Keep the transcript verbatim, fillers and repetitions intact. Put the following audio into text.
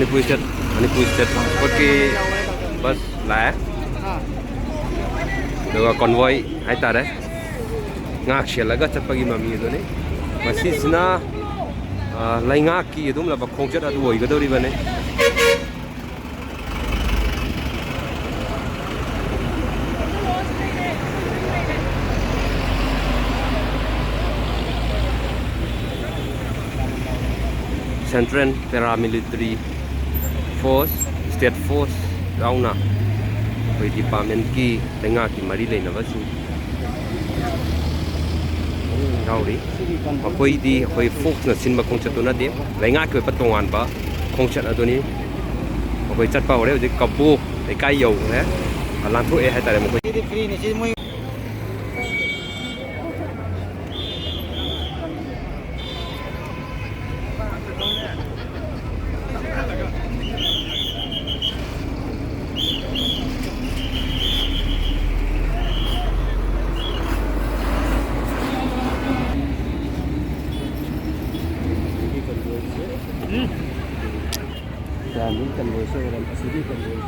Manipur state, Manipur state ꯇ꯭ꯔꯥꯟꯁꯄꯣꯔꯠꯀꯤ bus ꯂꯥꯛꯑꯦ꯫ ꯑꯗꯨꯒ ꯀꯣꯟꯚꯣꯏ ꯍꯥꯏꯇꯥꯔꯦ, ꯉꯥꯛ ꯁꯦꯜꯂꯒ ꯆꯠꯄꯒꯤ ꯃꯃꯤ ꯑꯗꯨꯅꯤ꯫ ꯃꯁꯤꯁꯤꯅ, ꯑ, ꯂꯩꯉꯥꯛꯀꯤ ꯑꯗꯨꯒꯨꯝꯂꯕ ꯈꯣꯡꯆꯠ ꯑꯗꯨ ꯑꯣꯏꯒꯗꯧꯔꯤꯕꯅꯤ꯫ Central Paramilitary Force, State Force ꯌꯥꯎꯅ ꯑꯩꯈꯣꯏ ꯗꯤꯄꯥꯔꯠꯃꯦꯟꯀꯤ ꯂꯩꯉꯥꯛꯀꯤ ꯃꯔꯤ ꯂꯩꯅꯕꯁꯤꯡ ꯌꯥꯎꯔꯤ꯫ ꯃꯈꯣꯏꯗꯤ ꯑꯩꯈꯣꯏ ꯐꯣꯛꯁꯅ ꯁꯤꯟꯕ ꯈꯣꯡꯆꯠꯇꯨ ꯅꯠꯇꯦ, ꯂꯩꯉꯥꯛꯀꯤ ꯑꯣꯏꯕ ꯇꯣꯉꯥꯟꯕ ꯈꯣꯡꯆꯠ ꯑꯗꯨꯅꯤ꯫ ꯃꯈꯣꯏ ꯆꯠꯄ ꯍꯧꯔꯦ, ꯍꯧꯖꯤꯛ ꯀꯕꯣ ꯂꯩꯀꯥꯏ ꯌꯧꯈ꯭ꯔꯦ, ꯂꯥꯟꯊꯣꯛꯑꯦ ꯍꯥꯏꯇꯥꯔꯦ ꯃꯈꯣꯏ꯫ ꯁꯤꯗꯤ ꯐ꯭ꯔꯤꯅꯤ, ꯁꯤꯗꯤ ꯃꯣꯏ ꯀꯟꯚꯣꯏꯁꯦ ꯑꯣꯏꯔꯝ-, ꯑꯁꯤꯒꯤ ꯀꯟꯚꯣꯏꯁꯦ